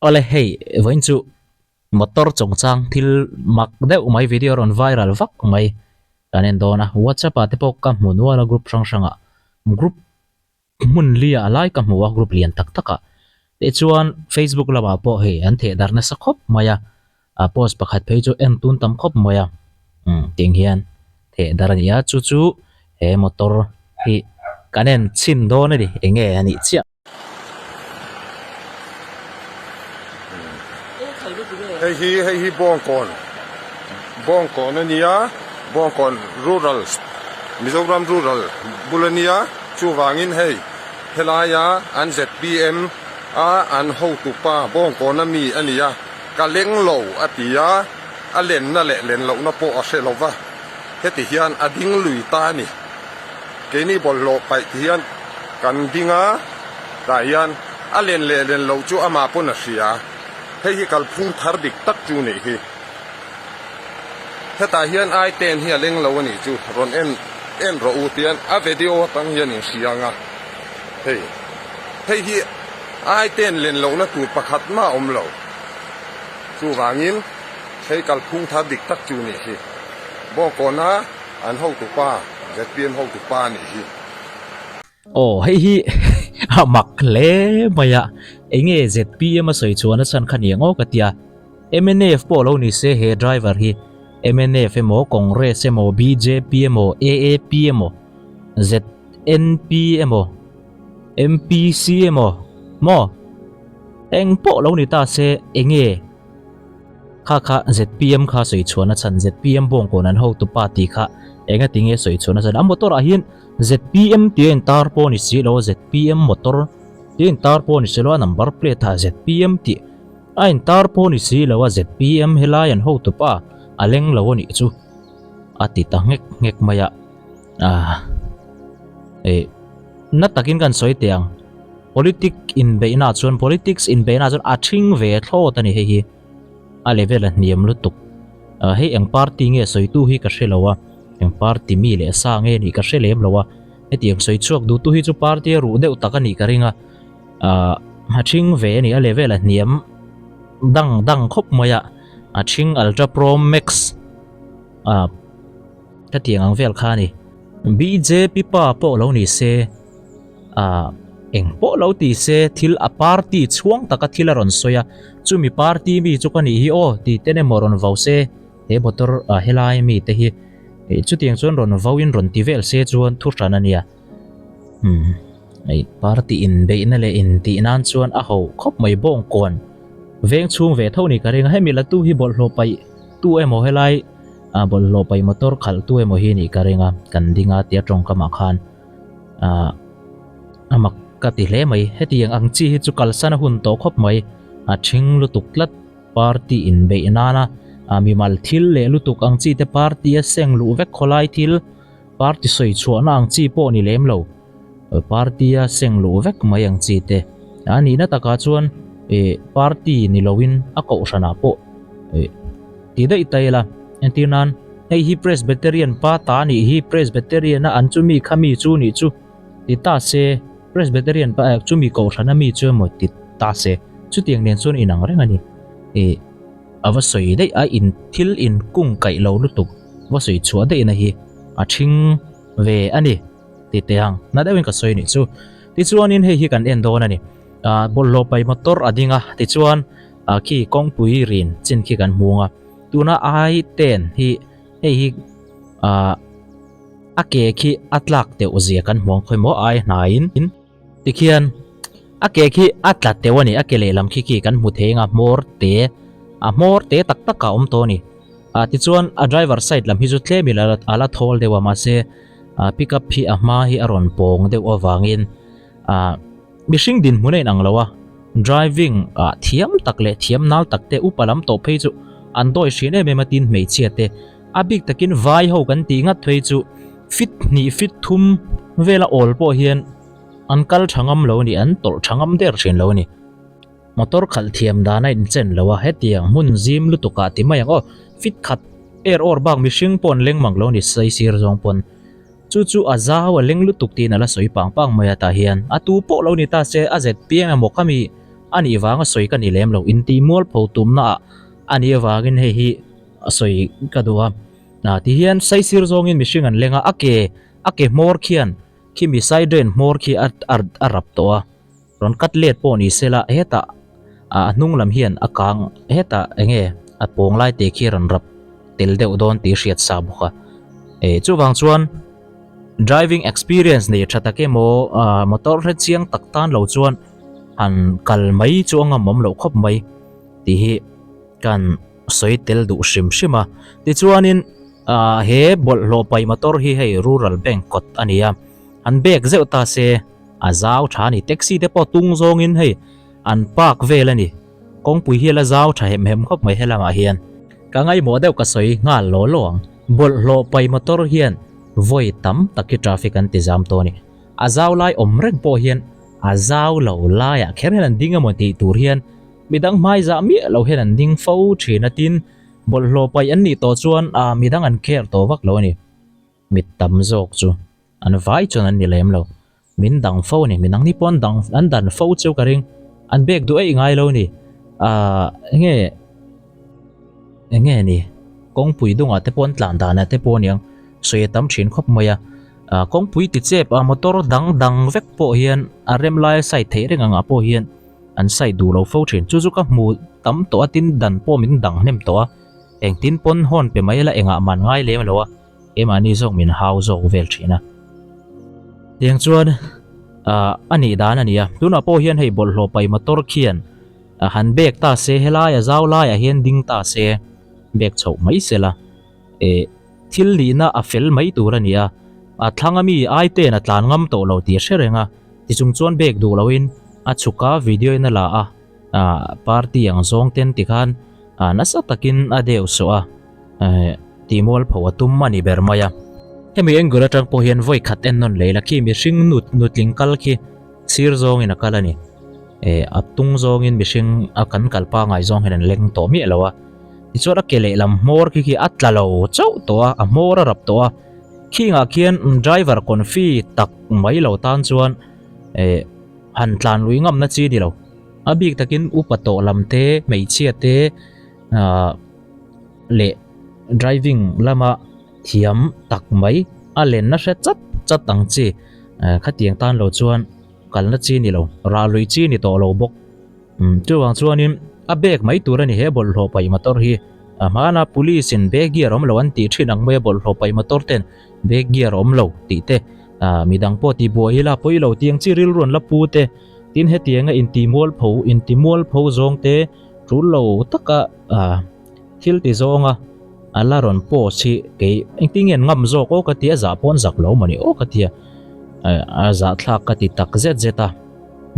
Awle hei vawiin chu motor chungchang thil mak deuh mai video rawn viral vak mai kan en dawn a whatsapp ah te pawh ka hmu nual a group hrang hrang ah group hmun li ah lai ka hmu a group lian tak tak ah tichuan facebook lamah pawh hei an theh darh nasa khawp mai a a post pakhat phei chu en tun tam khawp mai a umm tiang hian theh darh a ni a chu chu he motor hi kan en chhin dawn a ni eng nge a nih chiah. Hei hi hei hi Bawngkawn Bawngkawn a nia Bawngkawn rural Mizoram rural bul a nia chuvangin hei helaia an zpm a an hotupa Bawngkawn a mi a nia ka leng lo a ti a a lenna leh len lohna pawh a hre lo va heti hian a ding lui ta a ni. Keini bawlhhlawh paih ti hian kan ding a, tah hian a len leh len loh chu amah pawn a hria. Hei hi kalphung thar dik tak chu nih hi. Hetah hian ai ten hi a leng lo a nih chu rawn en en rawh u tian a video atang hian in hria ang a. Hei hei hi ai ten len lohna tur pakhat mah a awm lo. Chuvangin hei kalphung thar dik tak chu nih hi. Bawngkawna. An hotupa, zpm hotupa a nih hi. Aw hei hi a mak hle mai a, enge zpm a sawi chuan a chhan kha ni ang aw ka tia. Mnf pawh lo ni se he driver hi mnf emaw Congress emaw bjp emaw aap emaw znp emaw mpc emaw maw eng pawh lo ni ta se enge Kha kha zpm kha sawi chhuahna chhan zpm bawngkawn an hotu pa tih kha enga tinge sawi chhuahna chhan a motor ah hian zpm tih a intar pawh a ni si lo a zpm motor tih a intar pawh a ni si lo a number plate ah zpm tih a intar pawh a ni si lo a zpm helai an hotu pa a leng lo a nih chu a ti ta nghek nghek mai a ah eh na takin kan sawi teh ang. Politic inbeihna chuan politics inbeihna chuan a thing ve thlawt a ni hei hi a level a hniam lutuk ah hei eng party nge sawitu hi ka hre lo a eng party mi leh sa nge nih ka hre lem lo a hetiang sawi chhuak duh tu hi chu party a ruh deuh tak a nih ka ring a ah a thing ve a ni a level a hniam dang dang khawp mai a a thing ultra pro max ah hetiang ang vel kha a ni bjp pa pawh lo ni se. Ah, eng pawh lo ti se thil a party chhuang taka thil a rawn sawi a, chumi party mi chu ka nih hi aw tih ten emaw rawn vau se, he motor ah helai mi te hi ih chutiang chuan rawn vau in rawn ti vel se chuan thu hran a nia. Umm, ih party inbeihna leh intih nan chuan a ho khawp mai bawngkawn veng chhung ve tho ni ka ring a, hemi la tu hi bawlhhlawh paih tu emaw helai ah bawlhhlawh paih motor khalh tu emaw hi nih ka ring a, kan ding a tia tawngkamah khan. ah a mak ka ti hle mai hetiang ang chi hi chu kalsan a hun tawh khawp mai a thing lutuk tlat party inbeih nana ah mimal thil leh lutuk ang chi te party a seng luh vek khawlai thil party sawi chhuahna ang chi pawh ni lem lo party a seng luh vek mai ang chi te a nihna takah chuan ih party ni loin a kohhranah pawh ih. Ti daih ta ila, entir nan, hei hi Presbyterian pa ta nih hi, Presbyterian a an chu mi kha mi chu nih chu ti ta se, Presbyterian pa eh chu mi kohhran a mi chu emaw ti ta se, chutiang nen chuan inang reng a ni. Ih, a va sawi daih a, in thil in kung kaih lo lutuk va sawi chhuah daih na hi a thing ve a ni ti teh ang, na deuhin ka sawi nih chu. Tichuanin hei hi kan en dawn a ni, ah bawlhhlawh pai motor a ding a, tichuan, Ah khi kawngpui rin chin khi kan hmu ang a, tuna ai ten hi hei hi ah a ke khi a tlak teuh zia kan hmu ang khawi maw ai hnaiin tikhian a ke khi a tla teuh a ni a ke lehlam khi khi kan hmu thei ang a hmawr te a hmawr te tak tak a awm tawh a ni ah tichuan a driver side lam hi chu tlem in a la thawl deuh a mahse ah pickup hi a hma hi a rawn pawng deuh avangin ah. Mihring dinhmun a inang lo a, driving ah thiam tak leh thiam nal tak te upa lam tawh phei chu an dawi hrin em em a tin hmeichhia te a bik takin vai ho kan tih ngat phei chu fit hnih fit thum vela awl pawh hian an kal tha ngam lo a ni an tawlh tha ngam der thin lo a ni. Motor khalh thiam dan a inchen lo a hetiang hmun zim lutuk ah ti mai ang aw fit khat er awr bak mihring pawh an leng mang lo a ni saisir zawng pawn. Chu chu a zau a leng lutuk tiin a la sawi pang pang mai a tah hian a tu pawh lo ni ta se a zet piang emaw khami A nih vanga sawi ka ni lem lo, intih mualpho tumna ah a nih avangin hei hi sawi ka duh a. Ah tihian saisir zawngin mihring an leng a, a ke a ke hmawr khian khimi side hmawr khi a a rap tawh a. Rawn cut let pawh ni sela hetah a hnung lam hian a kang hetah enge a pawng lai te khi rawn rap tel deuh dawn tih hriat sa bawk a. Eh chuvang chuan driving experience nei tha tak emaw ah motor hre chiang tak tan lo chuan han kal mai chu a ngam awm loh khawp mai tih hi kan sawi tel duh hrim hrim a. Tichuanin ah he bawlhhlawh paih motor hi hei rural bank kawt a ni a, han bag zeuh ta se. A zau tha a ni. Taxi te pawh tung zawngin hei an park vel a ni. Kawngpui hi a la zau tha hem hem khawp mai helamah hian. Ka ngaihmawh deuh ka sawi nghal law law ang. Bawlhhlawh pai motor hian vawi tam tak hi traffic an ti zam tawh a ni. A zau lai awm reng pawh hian a zau lo laiah kher hian an ding emaw tih tur hian midang hmaizah miah lo hian an ding fo thin a tin bawlhhlawh paih an nih tawh chuan midang an care tawh vak lo a ni. Mit tam zawk chu. An vai chuan an ni lem lo. Min dang fo a ni. Min ang ni pawh an dang an dan fo cheu ka ring. An bek duh eih ngai lo a ni. Ahh enge enge ni kawngpui dungah te pawh an tlan danah te pawh aniang sawi a tam thin khawp mai a. Ahh kawngpui ti chep a motor dang dang vek pawh hian a rem laia side theih reng angah pawh hian an side duh lo fo thin. Chu chu ka hmu tam tawh a tin dan pawh min dang hnem tawh a. Engtin pawn hawn pe mai la engah man ngai lem lo a. Keimahni zawk min hau zawk vel thin a. Tiang chuan ah a nih dan a ni a. Tunah pawh hian hei bawlhhlawh paih motor khian a han bag ta se helai a zau laiah hian ding ta se bag chhoh mai sela eh thil nihna a fel mai tur a ni a. A thlang ami ai ten a tlan ngam tawh lo tih a hre reng a. Tichung chuan bag duh loin a chhuk a video in a la a ah party ang zawng ten tikhan ah nasa takin a deuh sawh a. Eh, ti mualpho a tum a ni ber mai a. Hemi angle atang pawh hian vawi khat en nawn leh ila khi mihring nut nutling kal khi sir zawngin a kal a ni. Eh, a tung zawngin mihring a kan kal pangai zawng hian an leng tawh miah lo a. Tichuan a ke lehlam hmawr khi khi a tla lo chauh tawh a, a hmawr a rap tawh a. Khingah khian driver confi tak mai lo tan chuan eh han tlan lui ngamna chi ni lo. A bik takin upa tawh lam te, hmeichhia te ah. leh driving lama thiam tak mai a lenna hre chat chat ang chi khatiang tan lo chuan kalna chi ni lo rah lui chi ni tawh lo bawk umm chuvang chuanin a bag mai tur a ni he bawlhhlawh paih motor hi a hmana police in bag gear awm lo an tih thin ang mai a bawlhhlawh paih motor ten bag gear awm lo tih te ah midang pawh tih buai ila pawi lo tih ang chi rilru an la pu te tin hetianga inti mualpho inti mualpho zawng te tul lo taka ah. Thil ti zawnga a la rawn post hi kei engtin nge an ngam zawk aw ka ti a zah pawn zak lo mawni aw ka ti a a zahthlak ka ti tak zet zet a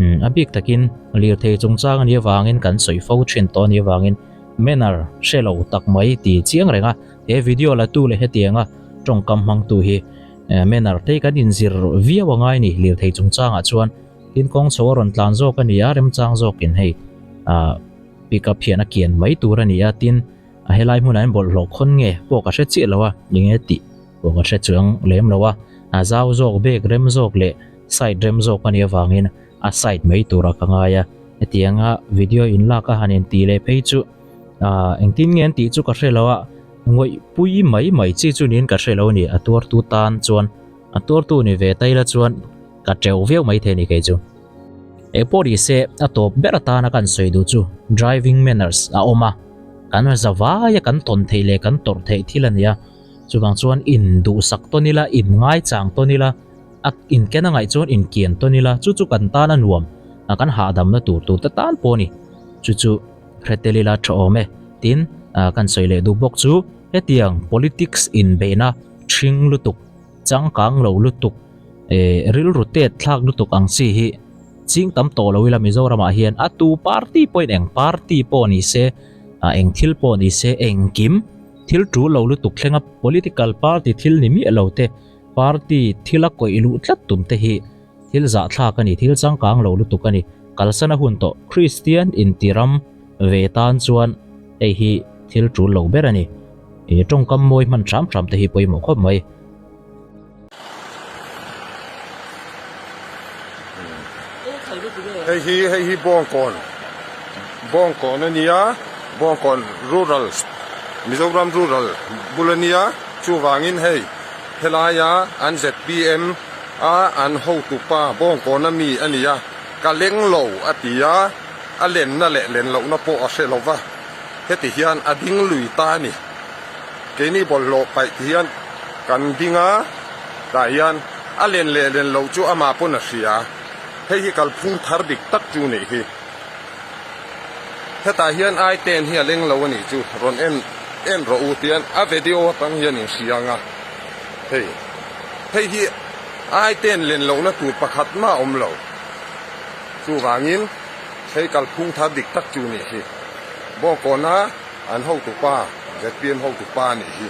umm a bik takin lirthei chungchang a nih avangin kan sawi fo thin tawh a nih avangin manner hre lo tak mai ti chiang reng a he video la tu leh hetianga tawngkam hmangtu hi manner te hi kan inzir viau a ngai a ni lirthei chungchangah chuan tin kawng chho a rawn tlan zawk a ni a remchang zawkin hei ah. Pickup hian a kian mai tur a ni a, tin a helai hmunah hian bawlhhlawh khawn nge pawh ka hre chiah lo a, enge tih pawh ka hre chuang lem lo a, a zau zawk bag rem zawk leh side rem zawk a nih avangin a side mai turah ka ngai a, hetianga video in lak a han intih leh phei chu ah engtin nge an tih chu ka hre lo a, ngawih pui mai mai chi chu niin ka hre lo a ni, a tuartu tan chuan a tuartu ni ve ta ila chuan ka teuh viau maithei a ni kei chu. Engpawh ni se a tawp ber atana kan sawi duh chu driving manners a awm a, kan zavaia kan tawn theih leh kan tawrh theih thil a ni a, chuvang chuan in duhsak tawn ila, in ngaichang tawn ila, a inken a ngaih chuan inkian tawn ila, chu chu kan tan a nuam a kan hahdamna tur tur te tan pawh a ni, chu chu hre tel ila tha awm e. Tin, kan sawi leh duh bawk chu hetiang politics inbeihna ṭhing lutuk, Changkang lo lutuk eh rilru tet thlak lutuk ang chi hi ching tam tawh lo ila Mizoram ah hian a tu party pawhin eng party pawh ni se ah eng thil pawh ni se engkim thil tul lo lutuk thlenga political party thil ni miah lo te party thil a kawih luh tlat tum te hi thil zahthlak a ni thil changkang lo lutuk a ni kalsan a hun tawh Kristian intiram ve tan chuan hei hi thil tul lo ber a ni. He tawngkam mawi hman hram hram te hi pawimawh khawp mai. Hei hi hei hi Bawngkawn. Bawngkawn a nia, Bawngkawn Rural, Mizoram Rural bul a nia, chuvangin hei helaia an zpm a an hotupa Bawngkawna mi a nia, ka leng lo a ti a, a lenna leh len lohna pawh a hre lo va, heti hian a ding lui ta a ni. Keini bawlhhlawh paih ti hian kan ding a, tah hian a len leh len loh chu amah pawn a hria. Hei hi kalphung thar dik tak chu nih hi. Hetah hian ai ten hi a leng lo a nih chu rawn en en rawh u tian a video atang hian in hria ang a. Hei hei hi ai ten len lohna tur pakhat mah a awm lo. Chuvangin hei kalphung thar dik tak chu nih hi. Bawngkawna an hotupa zpm hotupa a nih hi.